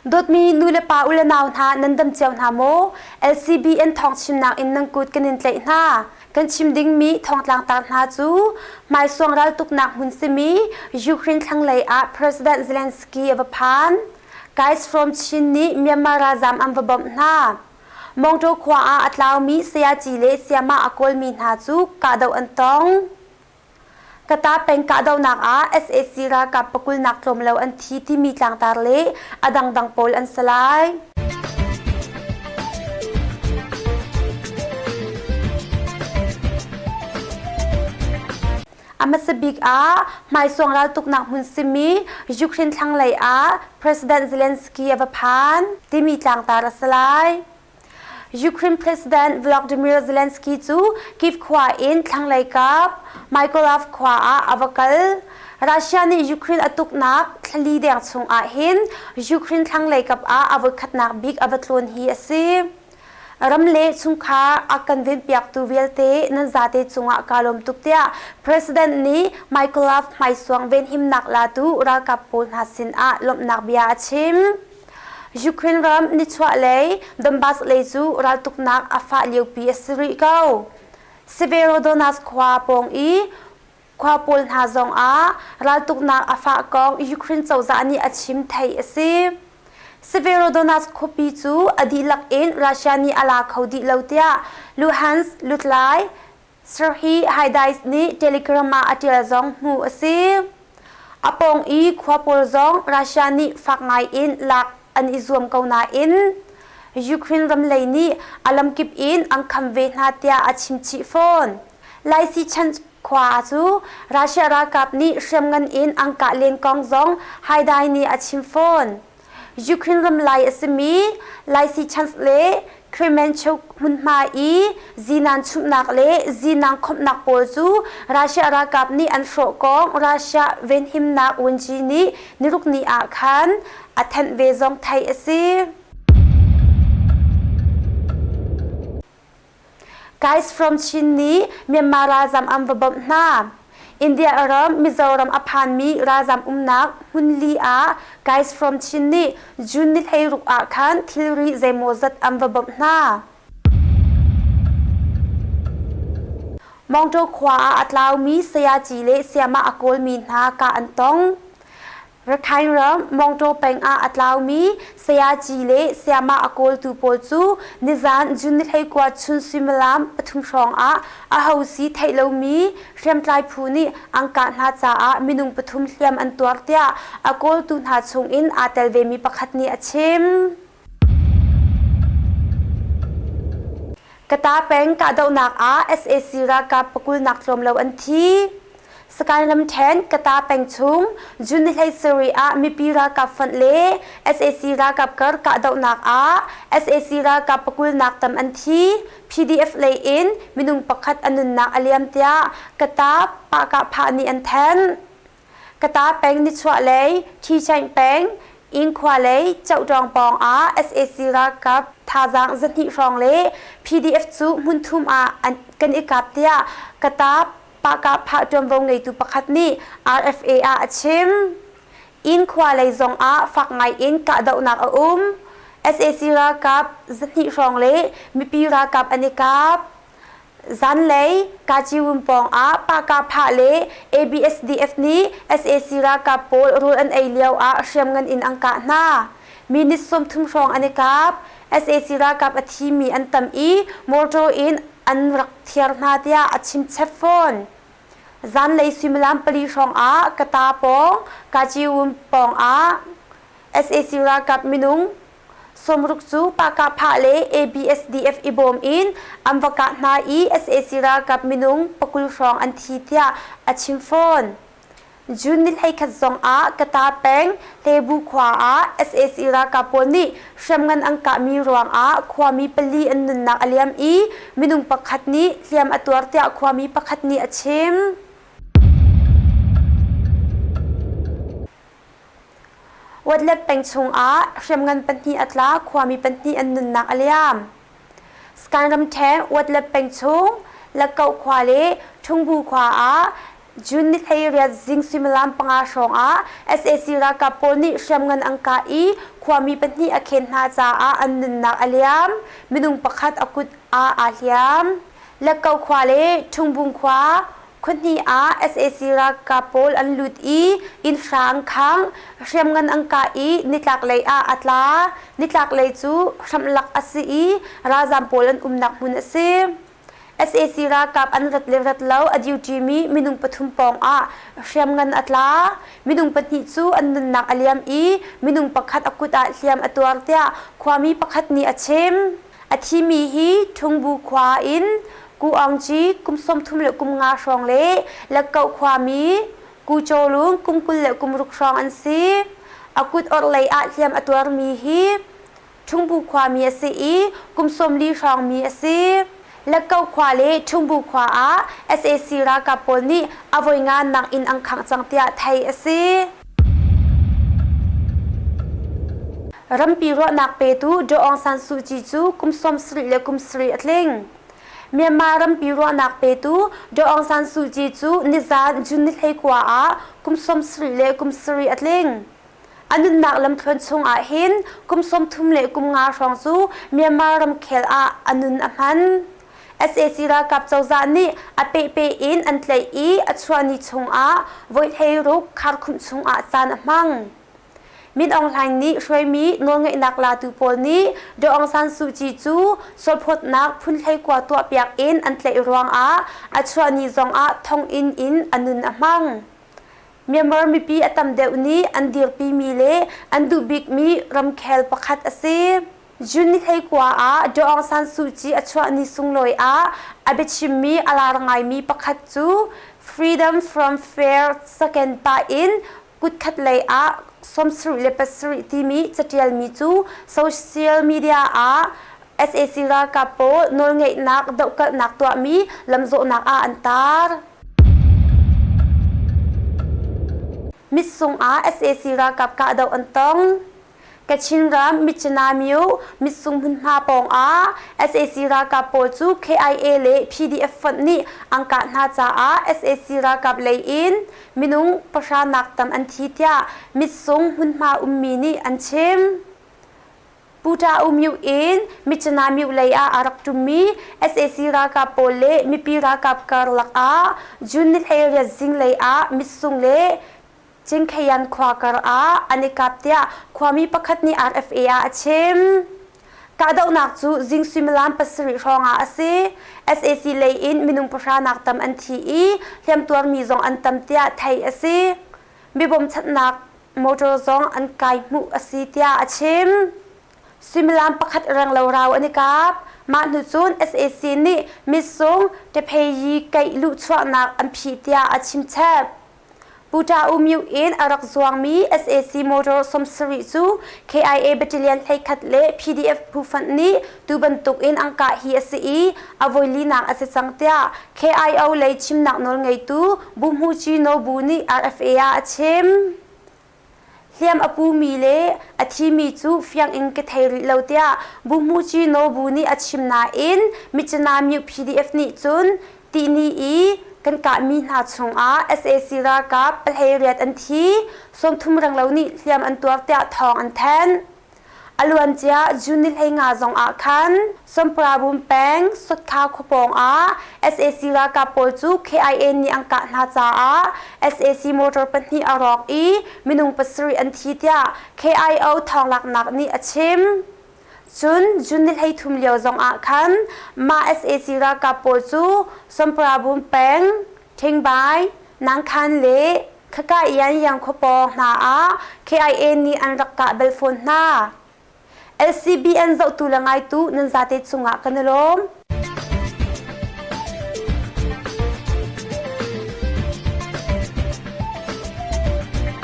Dawtmi nu le pa u le nau hna nan dam cio hna maw? LCBN thawngchimnak in nan kut kan in tlaih hna. Kan chim dingmi thawngtlang tar hna cu hmaisuang raltuknak hmun simi Ukraine thlanglei ah President Zelensky a va phan. Guys from Chin nih Myanmar ralzam an va bawmh hna. Mawngtaw khua ah a tlaumi sayaci le sayamah a kawlmi hna cu kahdoh an tong. Kata peng kahdohnak ah sac ralkap pakulnak tlawm lo an thi timi tlangtar le a dangdang pawl an si lai. A hmasa bik ah hmaisuang raltuknak hmun simi Ukraine thlanglei ah President Zelensky a va phan timi tlangtar a si lai. Ukraine President Volodymyr Zelensky cu Kyiv khua in thlanglei kap Mykolaiv khua ah a va kal. Russia nih Ukraine a tuknak thlali deng chung ah hin Ukraine thlanglei kap ah a voikhatnak bik a va tlawn hi a si. Ram le chungkhar a kan venpiaktu vialte nan zate cungah kaa lawm tuk tiah President nih Mykolaiv hmaisuang venhimnak latu ralkap pawl hna sin ah lawmhnak bia a chim. Ukraine ram nichuahlei Donbas lei cu raltuknak a fah liopi a si rih ko. Severodonetsk khua pawng i khua pawl hna zong ah raltuknak a fah kong Ukraine cozah nih a chim theih a si. Severodonetsk khuapi cu a dihlak in Russia nih a la kho dih lo tiah Luhansk lutlai Serhiy Haidai nih Telegram ah a ṭial zong hmuh a si. A pawng i khua pawl zong Russia nih fak ngai in lak an i zuam ko nain Ukraine ram lei nih a lamkip in an kham ve hna tiah a chim chih fawn. Lysychansk khua cu Russia ralkap nih hriamngan in an kah len kong zong Haidai nih a chim fawn. Ukraine ram lai a simi Lysychansk le Kremenchuk hmunhma i zinan chumhnak le zinan khawmhnak pawl cu Russia ralkap nih an hrawh kong Russia venhimnak vunci nih nirukni ah khan a thanh ve zong theih a si. Guys from Chin nih Myanmar ralzam an va bawmh hna. India ram Mizoram a phanmi ralzam umnak hmunli ah Guys from Chin nih June ni 16 ah khan thilri zeimawzat an va bawmh hna. Mawngtaw khua ah a tlaumi sayaci le sayamah a kawlmi hna kah an tong. Rakhine ram Mawngtaw peng ah a tlaumi sayaci le sayamah a kawltu pawl cu nizan June ni 19 chun suimilam pathum hrawng ah aho si theih lomi hriamtlai phu nih an kah hna caah minung pathum hliam an tuar tiah a kawltu hna chung in aa tel vemi pakhat nih a chim. Kata peng kahdohnak ah sac ralkap pakulnak tlawm lo an thi. Sagaing ramṭhen Kata peng chung June ni 17 ah mipi ralkap fonh le sac ralkap kar kahdohnak ah sac ralkap pakulnak tam an thi. PDF lei in minung pakhat a nunnak a liam tiah Kata Pahkahphah nih an thanh. Kata peng nichuahlei, Ṭhichaing peng, Inkhua lei Cohṭawng pawng ah sac ralkap thazaang zahnih hrawng le PDF cu hmunthum ah an kan i kap tiah Kata Pahkahphah ṭuanvo ngeitu pakhat nih RFA ah a chim. Inkhua lei zong ah fak ngai in kahdohnak a um. Sac ralkap zahnih hrawng le mipi ralkap an i kap. Zanlei Kachiwun pawng ah Pahkahphah le ABSDF nih sac ralkap pawl rawl an ei lio ah hriamngan in an kah hna. Minute 30 hrawng an i kap. Sac ralkap a thimi an tam i motor in an rak thiar hna tiah a chim chep fawn. Zanlei suimilam pali hrawng ah Kata pawng Kachiwun pawng ah sac ralkap minung Sawmruk cu Pahkahphah le ABSDF i bawm in an va kah hna i sac ralkap minung pakul hrawng an thi tiah a chim fawn. June ni 11 zong ah Kata peng Hlebu khua ah sac ralkap pawl nih hriamngan an kahmi ruangah khuami pali an nunnak a liam i minung pakhat nih hliam a tuar tiah khuami pakhat nih a chim. Watlet peng chungah hriamngan pahnih a tla, khuami pahnih an nunnak a liam. Skan ramṭhen Watlet peng chung Lakkoh khua le Ṭhungbu khua ah June ni 18 zing suimilam 5 hrawng ah sac ralkap pawl nih hriamngan an kah i khuami pahnih a khen hna caah an nunnak a liam. Minung pakhat a kut ah aa hliam. Lekko khua le Ṭhungbung khua khuahnih ah sac ralkap pawl an lut i innhra an khangh, hriamngan an kah i nitlaklei ah a tla. Nitlaklei cu hramhlak a si i ralzaam pawl an umnak hmun a si. Sac ralkap an rat le rat lo a duty mi minung pathum pawng ah hriamngan a tla. Minung pahnih cu an nunnak a liam i minung pakhat a kut ah hliam a tuar tiah khuami pakhat nih a chim. A thimi hi Ṭhungbu khua in Ku Aung Ci kum 30 le kum nga hrawng le Lakkoh khuami Ku Caw Lung kum 20 le kum ruk hrawng an si. A kut orhlei ah hliam a tuarmi hi Ṭhungbu khuami a si i kum 40 hrawngmi a si. Lakko khua le Ṭhungbu khua ah sac ralkap pawl nih a voi nga nak inn an khangh cang tiah theih a si. Rampi ruahnak petu Daw Aung San Suu Kyi cu kum 70 le kum 7 a tling. Myanmar rampi ruahnak petu Daw Aung San Suu Kyi cu nizan June ni 19 ah kum 70 le kum 7 a tling. A nunnak lamthluan chung ah hin kum 30 le kum nga hrawng cu Myanmar ramkhel ah a nun a hman. Sac ralkap cozah nih a pehpe in an tlaih i a chuah ni chungah voi 16 kharkhumh chungah caan a hmang. Min Aung Hlaing nih hruaimi nawlngeihnak latu pawl nih Daw Aung San Suu Kyi cu sualphawtnak phun 19 tuahpiak in an tlaih ruangah a chuah ni zongah thonginn in a nun a hmang. Myanmar mipi a tam deuh nih an dirpimi le an duh bikmi ramkhel pakhat a si. June ni 19 ah Daw Aung San Suu Kyi a chuah ni sunglawi ah a biachimmi a lar ngaimi pakhat cu Freedom from Fear second pah in kutkhat lei ah 77 timi catialmi cu social media ah sac ralkap pawl nawlngeihnak dohkalhnak tuahmi lamzawhnak ah an tar. Mitsung ah sac ralkap kahdoh an tong. Kachin ram Myitkyina myo mitsung hmunhma pawng ah sac ralkap pawl cu KIA le PDF fonh nih an kah hna caah sac ralkap lei in minung pahra nak tam an thi tiah mitsung hmunhma ummi nih an chim. Puta U Myo in Myitkyina myo lei ah a rak ṭummi sac ralkap pawl le mipi ralkap karlak ah June ni 18 zinglei ah mitsung le Cingkheyan khua kar ah an i kap tiah khuami pakhat nih RFA ah a chim. Kahdohnak cu zing suimilam 7 hrawng ah a si. Sac lei in minung pahra nak tam an thi i hliamtuarmi zong an tam tiah theih a si. Mi bawmchanhnak motor zong an kai hmuh a si tiah a chim. Suimilam pakhat renglo rau an i kap. Mah hnu cun sac nih mitsung Tepheyi kaih luhchuahnak an phih tiah a chim chap. Puta U Myo in a rak zuangmi sac motor 70 cu KIA Battalion 11 le PDF phu fanh nih tu bantuk in an kah hi a si i a voi linak a si cang tiah KIO lei chimnak nawlngeitu Buhmuci Nobu nih RFA ah a chim. Hliam a pumi le a thimi cu fiang in ka thei rih lo tiah Buhmuci Nobu nih a chim nain Myitkyina Myo PDF nih cun tihni i kan kahmi hna chungah sac ralkap 18 an thi, 30 renglo nih hliam an tuar tiah thawng an thanh. A luancia June ni 15 zong ah khan Somprabum peng Sotkha khuapawng ah sac ralkap pawl cu KIA nih an kah hna caah sac motor pahnih a rawk i minung pasarih an thi tiah KIO thawnglaknak nih a chim. Cun June ni 33 lio zong ah khan mah sac ralkap pawl cu Somprabum peng Thingbai, Nangkhan le Khaka Ian khua pawng hna ah KIA nih an rak kah bal fawn hna. LCBN zohtu le ngaitu nan zate cungah kan i lawm.